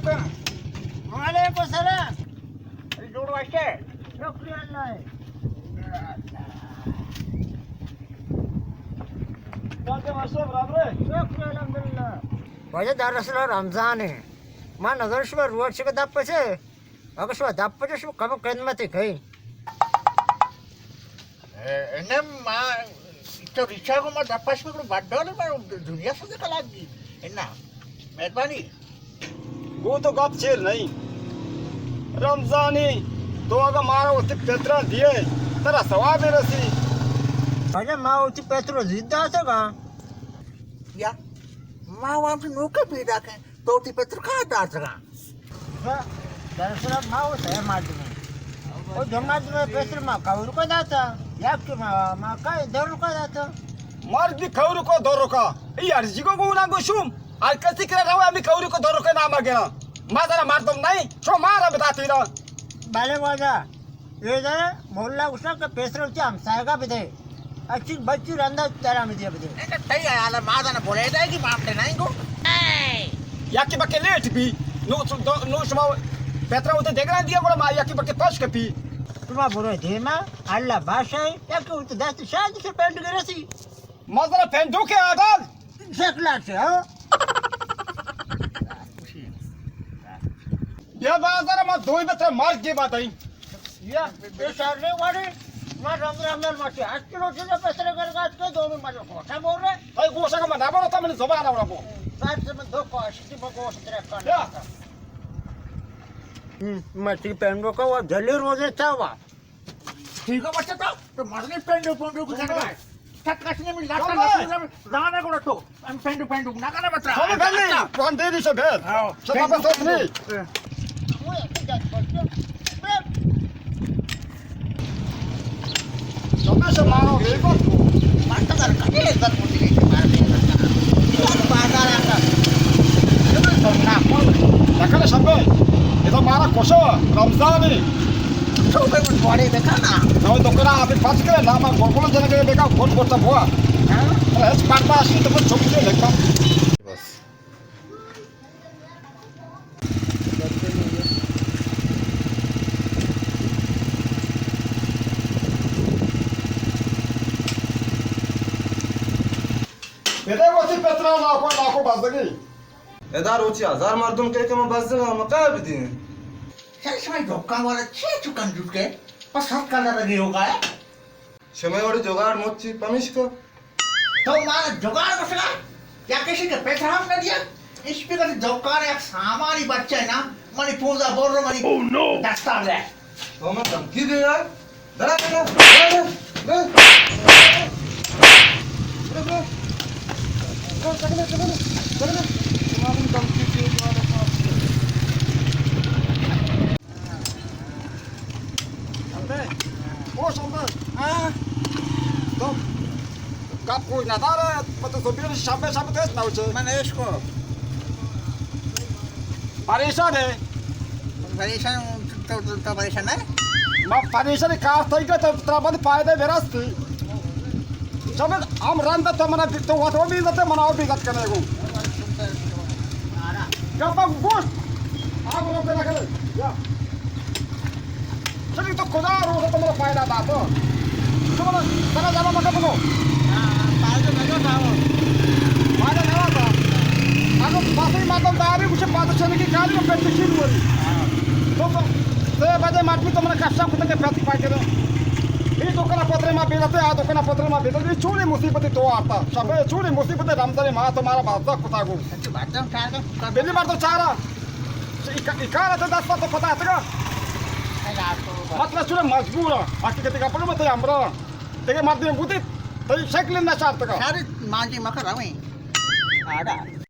وعلیکم السلام۔ جوڑ واسطے۔ شکریہ اللہ۔ شکریہ الحمدللہ۔ واجہ دراصل رمضان ہے۔ ما نظر شما روڈ چکا دپ چے۔ اگہ شما دپ چے شما کم خدمت کئی۔ اے، نہ، ما تو ریچا کو ما دپاش کو بڈول ما دنیا سے کلاک دی۔ انا، مہربانی۔ گو تو گپ چیر نہیں۔ رمضانی، تو اگہ مارا وتی پترا دیے، ترا ثواب رسی۔ اجا ما وتی پترو زید داتگا۔ یا، ما وام سے نوکے پیدا کن۔ تو وتی پتر کہاں داتگا؟ دراصل ما وہ سہ مردم ہیں۔ وہ دو مردم ہیں، پتر ما کور کو داتا، یک ما، ما کا دور کو داتا۔ مرد کور کو دور کا، یہ ارزی کو گونا گوشم۔ ہر کسی کرا رو ہمی کور کو دور کے نام گرا۔ ما ذرا مردم نہیں، شو مارا بداتی نا۔ بلے واجہ۔ اے دے مولا گوشاں کہ پیسر وتی ہمسایگا بدے۔ اچی بچی رندا درا می دیا بدے۔ اے تئی حیال ما دانا بولے دے گی بامٹے نہیں گو۔ یکی بکے لیٹ بی۔ نو، نو شما پیترا وتی دگران دیا گڑا ما یکی بکے پش کپی۔ شما برو دیما، اللہ باشے، یکی وتی دست شاید سے پینڈ گرسی۔ مزر پینڈو کے آگال۔ شکلا سے، ہاں؟ یا بازار ما دوئی بتر مرگ کے بات آئی۔ یا، بے شر نے وڑے، ما رم رم نر مچے، ہشت کلو چیزے پسرے گرگات کے دو میں مجھے کوٹا بول رہے۔ بھائی گوشا کا من نہ بولتا، من زبان آورا بول۔ بات سے من دو کوشش کی، میں گوشت رکھا یا۔ نہیں تھا۔ ہم، مچی پینڈو کا وہ جلی روزے چاوا۔ ٹھیک ہے بچہ، تو، تو مرنے پینڈو پینڈو کو جگہ ہے۔ چکش نے ملا، چل بھائی۔ لانا کو تو۔ ہم پینڈو پینڈو نہ کرنا بچہ۔ ہم پینڈو، ہم دے دی سے بھید۔ ہاں۔ ستا پینڈو۔ پینڈو۔ ہاں۔ شما سے مارو بے کو۔ ماتا در کتے عزت ہوتی ہے، مار دے۔ بازار آتا۔ نہ کر سب۔ یہ تو مارا کوشو رمضان ہے۔ تو کوئی بڑے دیکھا نا۔ تو تو کرا ابھی پچ کے نا، میں گول گول جنے کے بیکا گول گول تھا ہوا۔ ہاں۔ اس پارتا اسی تو کچھ چھوٹے لگتا۔ بس۔ ادا وتی پترا لاکو، لاکو بزگی۔ ادا روچی ہزار مردم کئے کہ من بزگاں، من کئے بدین؟ شاید شمئے دکان والا چے چو کنجوس کے؟ پس ہفت کلر لگے ہوگا ہے۔ شمئے وڑ جگاڑ مچی پمیشکا۔ تو مارا جگاڑ گوشگا؟ یا کسی کے پیسہ ہم نہ دیا؟ اس پہ کسی دکان ایک سامانی بچہ ہے نا، منی پوزا بور منی دستا دے۔ تو من دھمکی دے یار۔ درا، درا، درا، درا۔ او شمبے۔ ہاں۔ تو گپ کوئی نہ دارے، مطلب تو بیر شمبے شمبے تو ہچ نہ ہوچے۔ من عشق کو۔ پریشان ہے۔ پریشان ہوں، تو، تو، تو پریشان ہے؟ ما پریشان کار تئی کا تو ترا بند فائدہ براستی۔ شمبے ہم رند تو منا تو وتو بھی عزت ہے، منا بھی عزت کرنے کو۔ گپا گوش۔ آپ لوگ نہ کرے۔ یا۔ چلی تو کجا روز تو منا فائدہ دا تو۔ تو منا، ترا جانا مکہ بگو۔ ہاں، فائدہ نہ تھا وہ۔ فائدہ نہ تھا۔ اگر باقی مردم داری کچھ بات چلنے کی کاری میں پیٹ شروع ہو رہی۔ ہاں۔ تو، تو، سے بجے مات میں تو منا کشا کتے کے پیٹ پائی کرے۔ یہ دکان پترے ما بیلتے، آ دکان پترے ما بیلتے، یہ چوڑی مصیبت تو آتا۔ شبے چوڑی مصیبت رمضان ما تو مارا بازار کتا گو۔ اچھا، بات ہم کار کا۔ بلی مردم چارا۔ اکا-، اکارا تو دستا تو پتا اتگا۔ مطلب چورا مجبور ہاں۔ حقیقت کا پلو مت ہمرا۔ تیرے مردم بودی، تیری شکل نہ چارتگا۔ سارے مانجی مکر رویں۔ آڑا۔